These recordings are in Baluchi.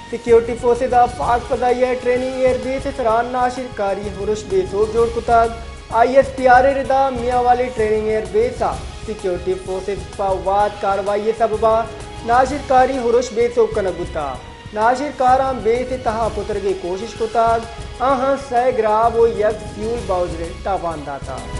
سیکیورٹی فورسز ءَ پاک فضائیہ ٹریننگ ایئر بیس ءِ سرا ناشرکاری ارش بے سوب جوڑ کتگ۔ آئی ایس پی آر ءِ ردا میانوالی ٹریننگ ایئر بیس ءَ سیکیورٹی فورسز پہ واد کاروائی ءِ سبب ءَ ناشرکاری ارش بے سوب کنگ بوتگ۔ ناشرکاراں بیس ءِ تہا پترگ ءِ کوشش کتگ۔ آہاں سئے گراب ءُ یک فیول باؤزر ءَ تاوان داتگ۔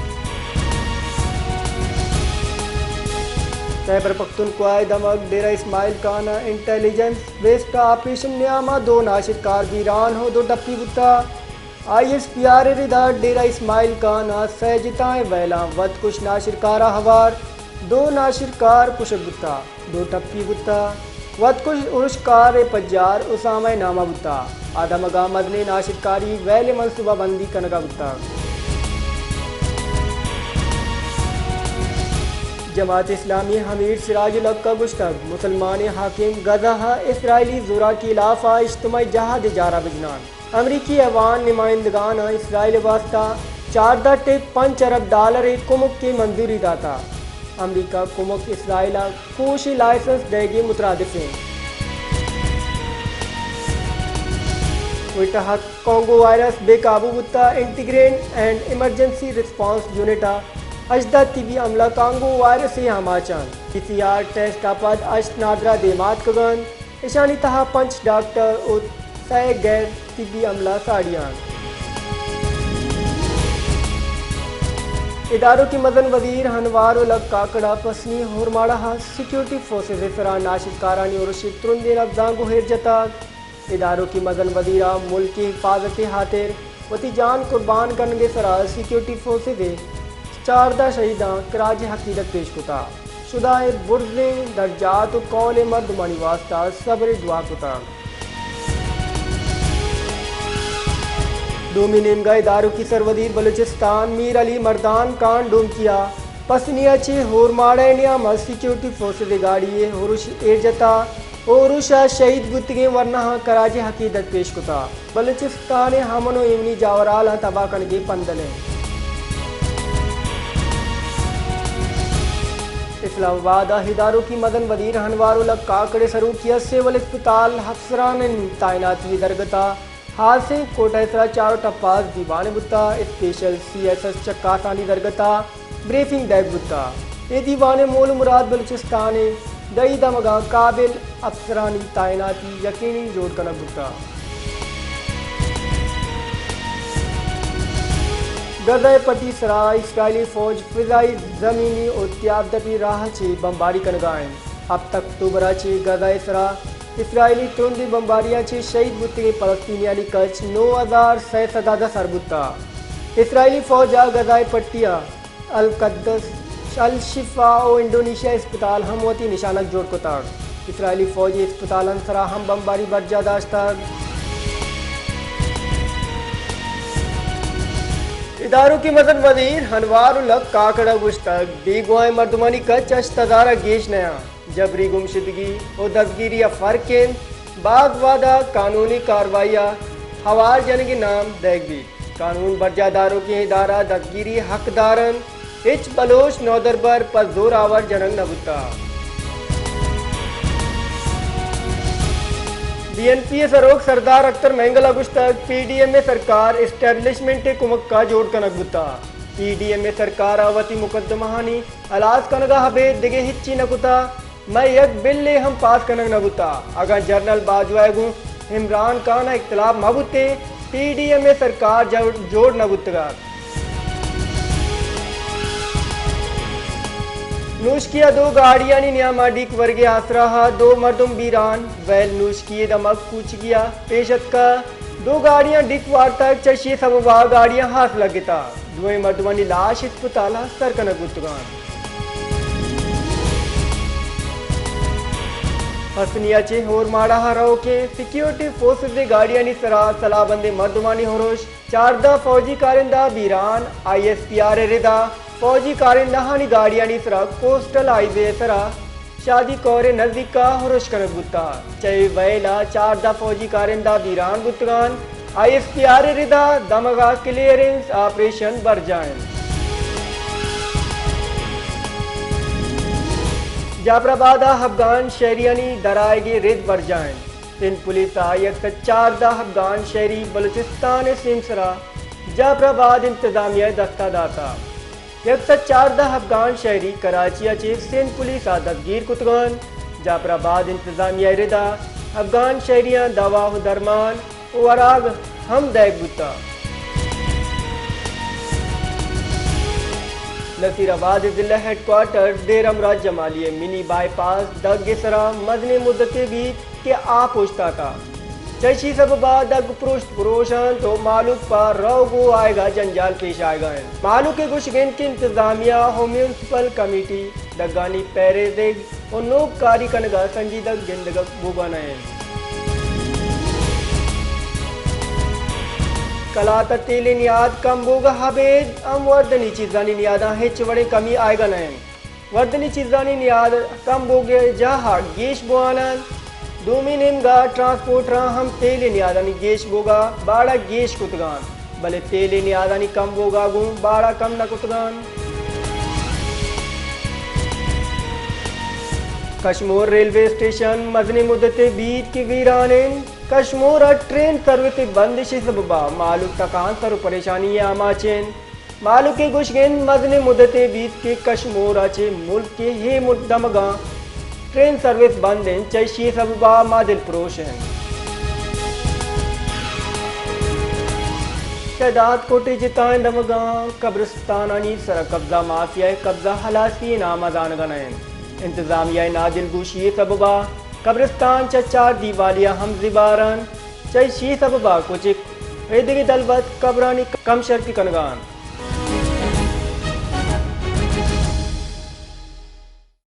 خیبر پختونخوا ءِ دمگ ڈیرہ اسماعیل خان ءَ انٹیلیجنس بیسڈ آپریشن ءِ نیام ءَ دو ناشرکار بیران ءُ دو ٹپی بوتگ۔ آئی ایس پی آر ءِ ردا ڈیرہ اسماعیل خان ءَ سئے جتائیں ویلاں وتکش ناشرکار ءَ ہوار دو ناشرکار کشگ بوتگ۔ دو ٹپی بوتگ۔ وتکش ارشکار ءِ پجار اسامہ ءِ نام ءَ بوتگ۔ آ دمگ ءَ مزنیں ناشرکاری ویل ءِ منصوبہ بندی کنگ ءَ بوتگ۔ جماعت اسلامی ءِ امیر سراج الحق ءَ گوشتگ، مسلمانیں حاکم غزہ ءَ اسرائیلی زوراکی ءِ ہلاف ءَ اجتماعی جہاد ءِ جار ءَ بجنان۔ امریکی ایوان نمائندگان ءَ اسرائیل ءِ واستہ چاردہ ٹک پنچ ارب ڈالر ءِ کمک ءِ منظوری داتگ۔ امریکہ کمک اسرائیل ءَ کوش ءِ لائسنس دئیگ ءِ مترادف اِنت۔ کوئٹہ ءَ کانگو وائرس بے قابو بوتگ، integrand and emergency response unit ءَ ہژدہ طبی عملہ کانگو وائرس ءِ آماچ اَنت۔ پی سی آر ٹیسٹ ءَ پد ہشت نادراہ دیم ءَ اتکگ اَنت۔ ایشانی تہا پنچ ڈاکٹر ءُ سئے غیر طبی عملہ ساڑی اَنت۔ ادارکی مزن وزیر انوار الحق کاکڑ ءَ پسنی ہورماڑہ ءَ سیکیورٹی فورسز ءِ سرا ناشرکارانی ارش ءِ ترندیں لبزانک ءَ ایر جتگ۔ ادارکی مزن وزیر ءَ ملک ءِ حفاظت ءِ ہاتر وتی جان قربان کنگ ءِ سرا سیکیورٹی فورسز ءِ چاردہ شہیداں خراج عقیدت پیش کتگ۔ شدہ ءِ برزیں درجات ءُ کہول ءِ مردمانی واستہ صبر ءِ دعا کتگ۔ دومی نیمگ ءَ ادارکی سروزیر بلوچستان میر علی مردان خان ڈومکی ءَ پسنی ءَ چہ ہورماڑہ ءِ نیام ءَ سیکیورٹی فورسز ءِ گاڑی ءَ ارش ایر جتگ ءُ ارش ءَ شہید بوتگیں ورناہاں خراج عقیدت پیش کتگ۔ بلوچستان ءِ امن ءُ ایمنی جاورھالاں تباہ کنگ ءِ پندل اِنت۔ اسلام آباد ءَ ادارکی مزن وزیر انوار الحق کاکڑ ءِ سروکی ءَ سول اسپتال افسرانانی تعیناتی ءِ درگت ءَ ہاسیں کوٹہ ءِ سرا چار ءُ ٹپاس دیوانے بوتگ۔ اسپیشل سی ایس ایس چکاسانی درگت ءَ بریفنگ دئیگ بوتگ۔ اے دیوان ءِ مول ءُ مراد بلوچستان ءِ دہی دمگاں قابل افسرانی تعیناتی یقینی جوڑ کنگ بوتگ۔ غزہ ءِ پٹی ءِ سرا اسرائیلی فوج فضائی، زمینی ءُ تیاب دپی راہ ءَ چہ بمباری کنگ ءَ اِنت۔ ہپت اکتوبر ءَ چہ غزہ ءِ سرا اسرائیلی ترندیں بمباریاں چہ شہید بوتگیں فلسطینیانی کچ نو ہزار سئے سد ءَ سر بوتگ۔ اسرائیلی فوج ءَ غزہ ءِ پٹی ءَ القدس، الشفا ءُ انڈونیشیا اسپتال ہم وتی نشانگ جوڑ کتگ۔ اسرائیلی فوج ءِ اسپتالانی سرا ہم بمباری برجاہ داشتگ۔ ادارکی مزن وزیر انوار الحق کاکڑ ءَ گوشتگ، بیگواہیں مردمانی کچ ہشت ہزار ءَ گیش نیاں۔ جبری گمشدگی ءُ دزگیری ءَ فرق اِنت۔ باز وہد ءَ قانونی کاروائی ءَ ہوار جنگ ءِ نام دئیگ بیت۔ قانون برجاہ داروکیں ادارہ دزگیری ءِ حقدار اَنت۔ ہچ بلوچ نودربر پہ زور آور جنگ نہ بوتگ۔ بی این پی ءِ سروک سردار اختر مینگل ءَ گوشتگ، پی ڈی ایم ءِ سرکار اسٹیبلشمنٹ ءِ کمک ءَ جوڑ کنگ بوتگ۔ پی ڈی ایم ءِ سرکار ءَ وتی مقدمہانی ہلاس کنگ ءَ ابید دگہ ہچی نہ کتگ۔ مئے یک بلے ہم پاس کنگ نہ بوتگ۔ اگاں جنرل باجوہ ءَ گوں عمران خان ءَ اختلاف مہ بوتیں، پی ڈی ایم ءِ سرکار جوڑ، جوڑ نہ بوتگ ات۔ نوشکی ءَ دو گاڑیانی نیام ءَ ڈیک ورگ ءِ آسرا ءَ دو مردم بیران، ویل نوشکی ءِ دمگ کوچگی ءَ پیش اتکگ۔ دو گاڑیاں ڈیک وارتگ، چہ اشی ءِ سبب ءَ گاڑیاں ہاس لگتگ۔ دوئیں مردمانی لاش اسپتال ءَ سر کنگ بوتگ اَنت۔ پسنی ءَ چہ ہورماڑہ ءَ روکیں سیکیورٹی فورسز ءِ گاڑیانی سرا سلاہ بندیں مردمانی ہرش، چاردہ فوجی کارندہ بیران، آئی ایس پی آر ءِ ردا فوجی کارندہانی گاڑیانی سرا کوسٹل ہائی وے ءِ سرا شادی کور ءِ نزیک ءَ ہرش کنگ بوتگ۔ چہ اے ویل ءَ چاردہ فوجی کارندہ بیران بوتگ اَنت۔ آئی ایس پی آر ءِ ردا دمگ ءَ کلیئرنس آپریشن برجاہ اِنت۔ جعفر آباد ءَ افغان شہریانی درآیگ ءِ رد برجاہ اِنت۔ سندھ پولیس ءَ یک سد چاردہ افغان شہری بلوچستان ءِ سیمسر ءَ جعفر آباد انتظامیہ ءِ دست ءَ داتگ۔ یک سد چاردہ افغان شہری کراچی ءَ چہ سندھ پولیس ءَ دزگیر کتگ اَنت۔ جعفر آباد انتظامیہ ءِ رد ءَ افغان شہریاں دوا ءُ درمان ءُ وراگ ہم دئیگ بوتگ۔ نصیر آباد ءِ ضلع ہیڈ کوارٹر دیر ہمراہ جمالی ءِ منی بائی پاس دگ ءِ سرا مزنیں مدتے بیت کہ آپ اوشتاتگ۔ چہ اشی سبب ءَ دگ پروشت پروش اَنت ءُ مہلوک پہ روگ ءُ آیگ ءَ جنجال پیش آیگ ءَ اِنت۔ مہلوک ءِ گوشگ اِنت کہ انتظامیہ ءُ میونسپل کمیٹی دگانی پیریزگ ءُ نوک کاری کنگ ءَ سنجیدگ گندگ بوگ ءَ نہ اِنت۔ کلات ءَ تیل ءِ نیاد کم بوگ ءَ ابید ہم وردنی چیزانی نیاداں ہچ وڑیں کمی آیگ ءَ نہ اِنت۔ وردنی چیزانی نیاد کم بوگ ءِ جاہ ءَ گیش بوان اَنت۔ دومی نیمگ ءَ ٹرانسپورٹراں ہم تیل ءِ نیادانی گیش بوگ ءَ باڑہ گیش کتگ اَنت، بلے تیل ءِ نیادانی کم بوگ ءَ گوں باڑہ کم نہ کتگ اَنت۔ کشمور ریلوے اسٹیشن مزنیں مدتے بیت کہ ویران اِنت۔ کشمور ءَ ٹرین سروس ءِ بند اِشی سبب ءَ مہلوک تکانسر ءُ پریشانی ءِ آماچ اِنت۔ مہلوک ءِ گوشگ اِنت مزنیں مدتے بیت کہ کشمور ءَ چہ ملک ءِ اے ملک دمگاں ٹرین سروس بند اِنت، چہ ایشی ءِ سبب ءَ ما دلپروش ایں۔ شہداد کوٹ ءِ جتائیں دمگاں قبرستانانی سر ءَ قبضہ مافیا ءِ قبضہ ہلاسی ءِ نام ءَ زانگ ءَ نہ اِنت۔ انتظامیہ ءِ نادلگوشی ءِ سبب ءَ قبرستان چہ چار دیوالی ءَ ہم زبہر اِنت، چہ ایشی ءِ سبب ءَ کچک ءُ ایدگہ دلوت قبرانی کم شرپی کنگ ءَ اَنت۔